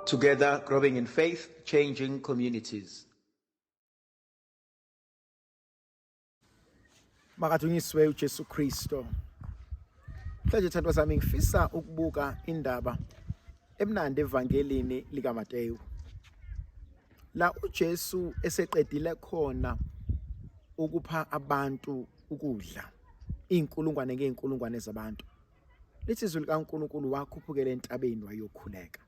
Together, growing in faith, changing communities. Makadunyiswe uJesu Kristo. Mhlanje thandwa sami ngifisa ukubuka indaba emnandi evangelini likaMateyu. La uJesu eseqedile khona ukupha abantu ukudla inkulungwane ngeenkulungwane zabantu. Lithi izwi likaNkulunkulu wakhuphukela entabeni wayokhuleka.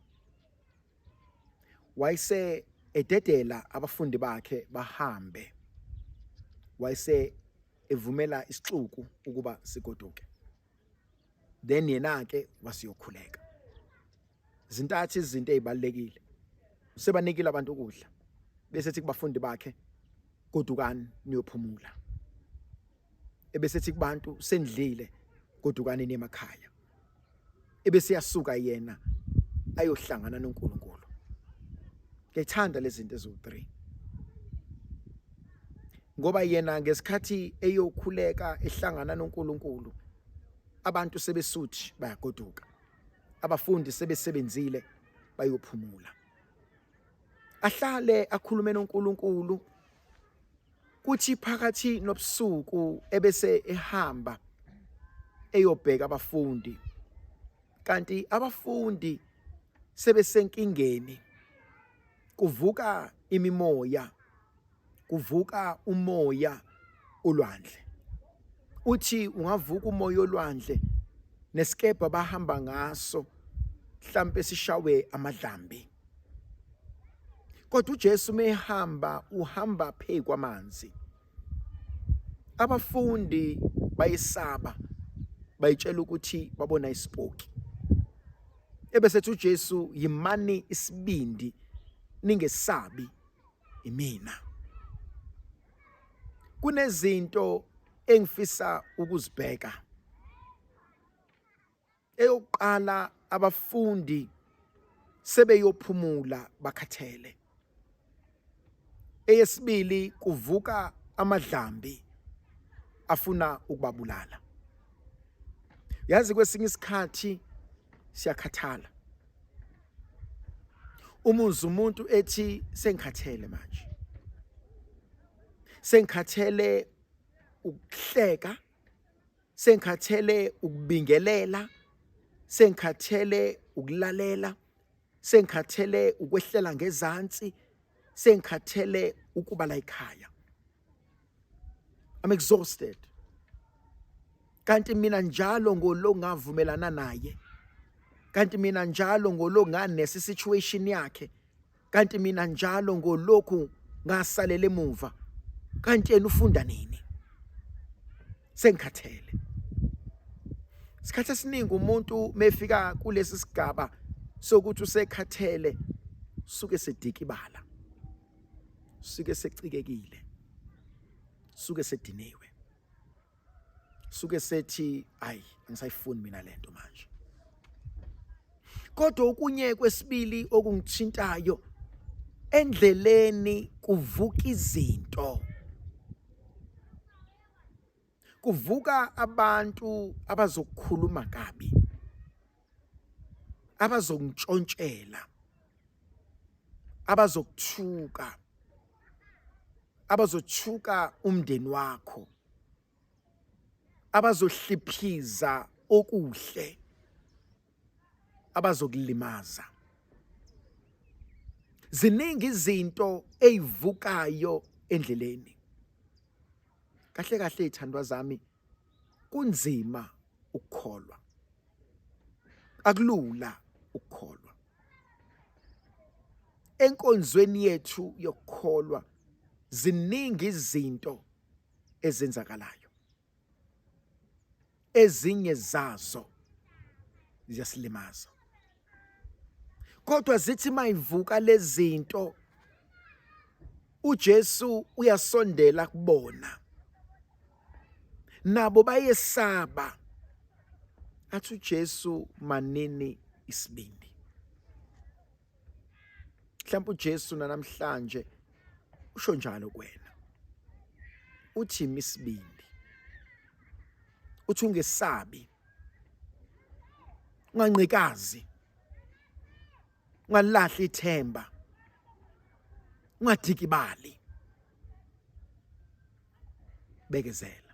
Wayese ededela abafundi bakhe bahambe. Wayese evumela isixuku ukuba sigoduke. Then yena ke wasiyokhuleka. Zintathu izinto ezibalekile. Usebanikile abantu ukudla. Bese ethi kubafundi bakhe godukani niyophumula. Ebesethi kubantu sendlile godukani nemakhaya. Ebese yasuka yena ayohlangana noNkulunkulu. Ngiyayithanda lezi zinto eziwu-3. Ngoba yena ngesikhathi eyokhuleka ehlangana noNkulunkulu abantu sebesuthi bayagoduka. Abafundi sebesebenzile bayophumula. Ahlale akhulume noNkulunkulu kuthi phakathi nobusuku ebese ehamba eyobheka abafundi kanti abafundi sebesenkingeni kuvuka imimoya kuvuka umoya olwandle uthi ungavuka umoya olwandle nesikebhe abahamba ngaso mhlampe sishawe amadlambi kodwa uJesu mehamba uhamba phezu kwamanzi abafundi bayisaba bayitshela ukuthi babona isipoki ebesethi uJesu yimani isibindi ningesabi imina kunezinto engifisa ukuzibheka Eyokuqala abafundi sebeyophumula bakhathele. Eyesibili kuvuka amadlambi afuna ukubabulala. Yazi kwesinye isikhathi siyakhathala. Umuzi umuntu ethi sengikhathele manje. Sengikhathele ukuhleka sengikhathele ukubingelela sengikhathele ukulalela sengikhathele ukwehlela ngezansi sengikhathele ukuba la ekhaya I'm exhausted kanti mina njalo ngolo ngavumelana naye kanti mina njalo ngolo nganesi situation yakhe kanti mina njalo ngolokhu ngasalela emuva kanti yena ufunda nini sengikhathele isikhathi esiningi umuntu mefika kulesi sigaba sokuthi usekhathele suke sedikibala suke secikekile suke sediniwe suke sethi ayi angisayifuni mina lento manje kodwa okunye kwesibili okungithintayo endleleni kuvuka izinto kuvuka abantu abazokukhuluma kabi abazontshontshela abazokuthuka abazothuka umndeni wakho abazohliphiza okuhle abazokulimaza ziningi izinto ezivukayo endleleni kahle kahle ithandwa zami kunzima ukukholwa akulula ukukholwa enkonzweni yethu yokukholwa ziningi izinto ezenzakalayo ezinye zazo ziyasilimaza kodwa zithi mayivuka lezinto uJesu uyasondela kubona nabo bayesaba athi uJesu manini isibindi mhlawumbe uJesu namhlanje usho njalo kuwena uthi isibindi uthi ungesabi unganqikazi. Ungalahli ithemba. Ungadikibali. Bekezela.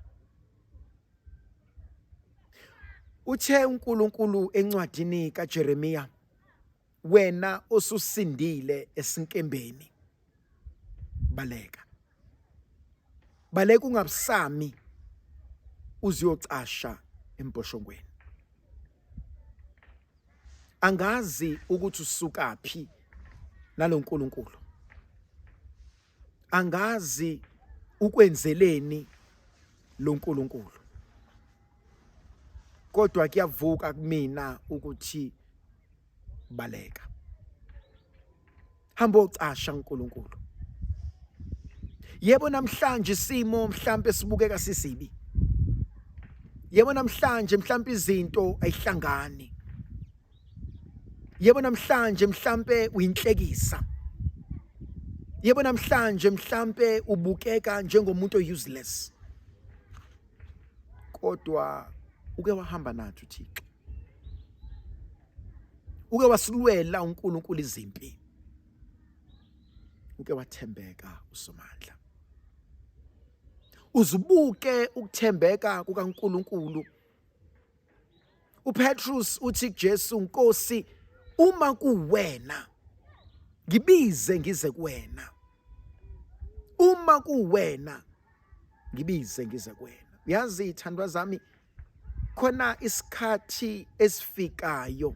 Uthe uNkulunkulu encwadini kaJeremiya, wena osusindile esinkembeni, baleka. Baleka ungabusami uziyocasha emposhongweni. Angazi ukuthi usukaphi naloNkulunkulu. Angazi ukwenzeleni loNkulunkulu. Kodwa kuyavuka kumina ukuthi baleka. Hamba ocasha uNkulunkulu. Yebo, namhlanje isimo mhlambe sibukeka sisibi. Yebo, namhlanje mhlambe izinto ayihlangani. Yebo, namhlanje mhlambe uyinhlekisa. Yebo, namhlanje mhlambe ubukeka njengomuntu useless. Kodwa uke wahamba nathi uThixo. Uke wasilwela uNkulunkulu izimpi. Uke wathembeka uSomandla. Uzubuke ukuthembeka kukaNkulunkulu. uPetrus uthi kuJesu, Nkosi, uma kuwena ngibize ngize kuwena. Uma kuwena ngibize ngize kuwena. Uyazi ithandwa zami, khona isikhathi esifikayo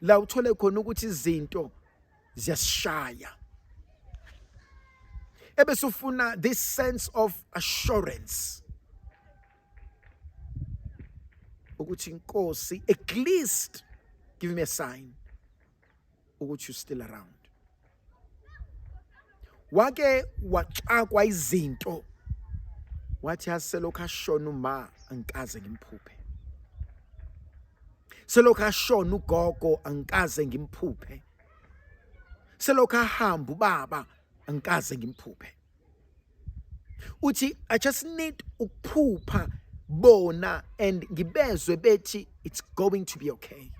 la uthole khona ukuthi izinto ziyasishaya, ebese ufuna this sense of assurance ukuthi inkosi, at least give me a sign ukuthi you still around. Wake waxakwa izinto, wathi aselokhu ashona uma angikaze ngimphuphe, selokhu ashona ugogo angikaze ngimphuphe, selokhu ahamba ubaba angikaze ngimphuphe. Uthi I just need ukuphupha bona and ngibezwe bethi it's going to be okay.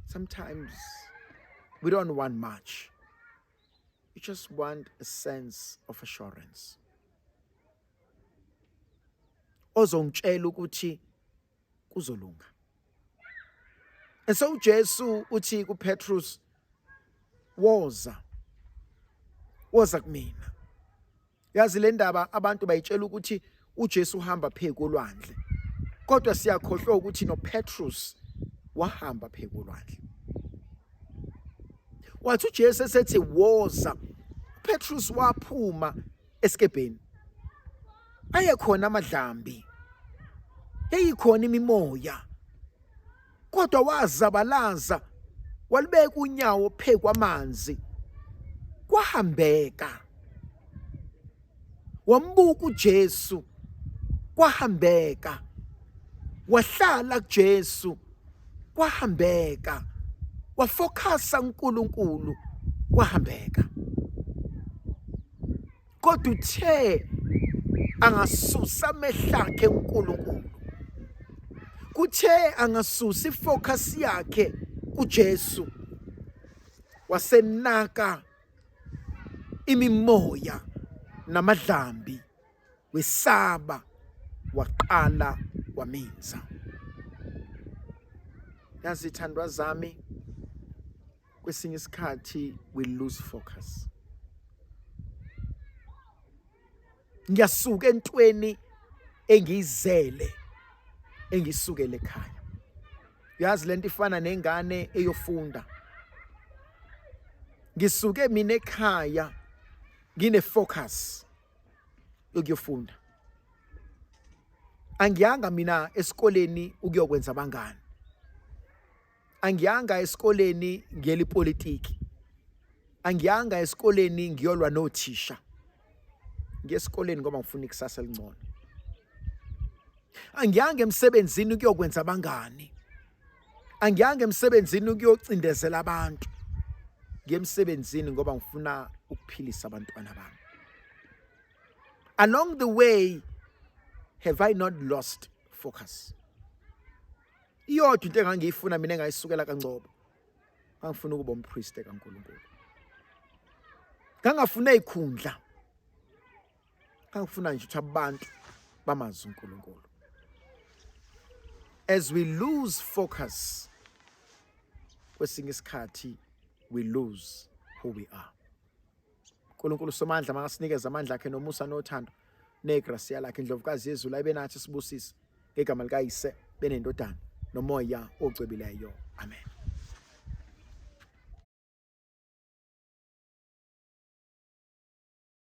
Sometimes we don't want much. We just want a sense of assurance. Ozongitshela ukuthi kuzolunga. And so uJesu uthi kuPetrus, woza. Woza kumina. Yazi le ndaba abantu bayitshela ukuthi uJesu uhamba phezu kolwandle. Kodwa siyakhohlwa ukuthi noPetrus wahamba phezu kolwandle. Wathi uJesu esethi woza, uPetrus waphuma esikebheni. Ayekhona amadlambi. Yayikhona imimoya. Kodwa wazabalaza walibeka unyawo phezu kwamanzi. Kwahambeka. Wambuka uJesu, kwahambeka. Wahlala kuJesu, kwahambeka. Wafocusa uNkulunkulu, kwahambeka. Kodwa uthe angasusa amehlo akhe uNkulunkulu, kuthe angasusa ifocus yakhe kuJesu, wasenaka imimoya namadlambi, wesaba, waqala waminza. Yazi ithandwa zami, kwesinye isikhathi we lose focus. Ngiyasuka entweni engiyizele, engisukele ekhaya. Yazi lento ifana nengane eyofunda. Ngisuke mina ekhaya ngine focus yokuyofunda. Angiyanga mina esikoleni ukuyokwenza abangani. Angiyanga esikoleni ngiyela ipolitiki. Angiyanga esikoleni ngiyolwa nothisha. Ngiye esikoleni ngoba ngifuna ikusasa elingcono. Angiyanga emsebenzini ukuyokwenza abangani. Angiyanga emsebenzini ukuyocindezela abantu. Ngiye emsebenzini ngoba ngifuna ukuphilisa abantwana bami. Along the way, have I not lost focus? Iyodwa into engangiyifuna mina engayisukela kaNgcobo. Ngangifuna ukuba umpriest kaNkuluNkulu. Ngangafuna izikhundla. Ngangifuna nje ukuthi abantu bamazi uNkulunkulu. As we lose focus kwesinye isikhathi we lose who we are. uNkulunkulu somandla makasinikeze amandla akhe nomusa nothando negracia lakhe indlovukazi yezulu ayibe nathi sibusise ngegama likayise benendodana nomoya ocwebileyo. Amen.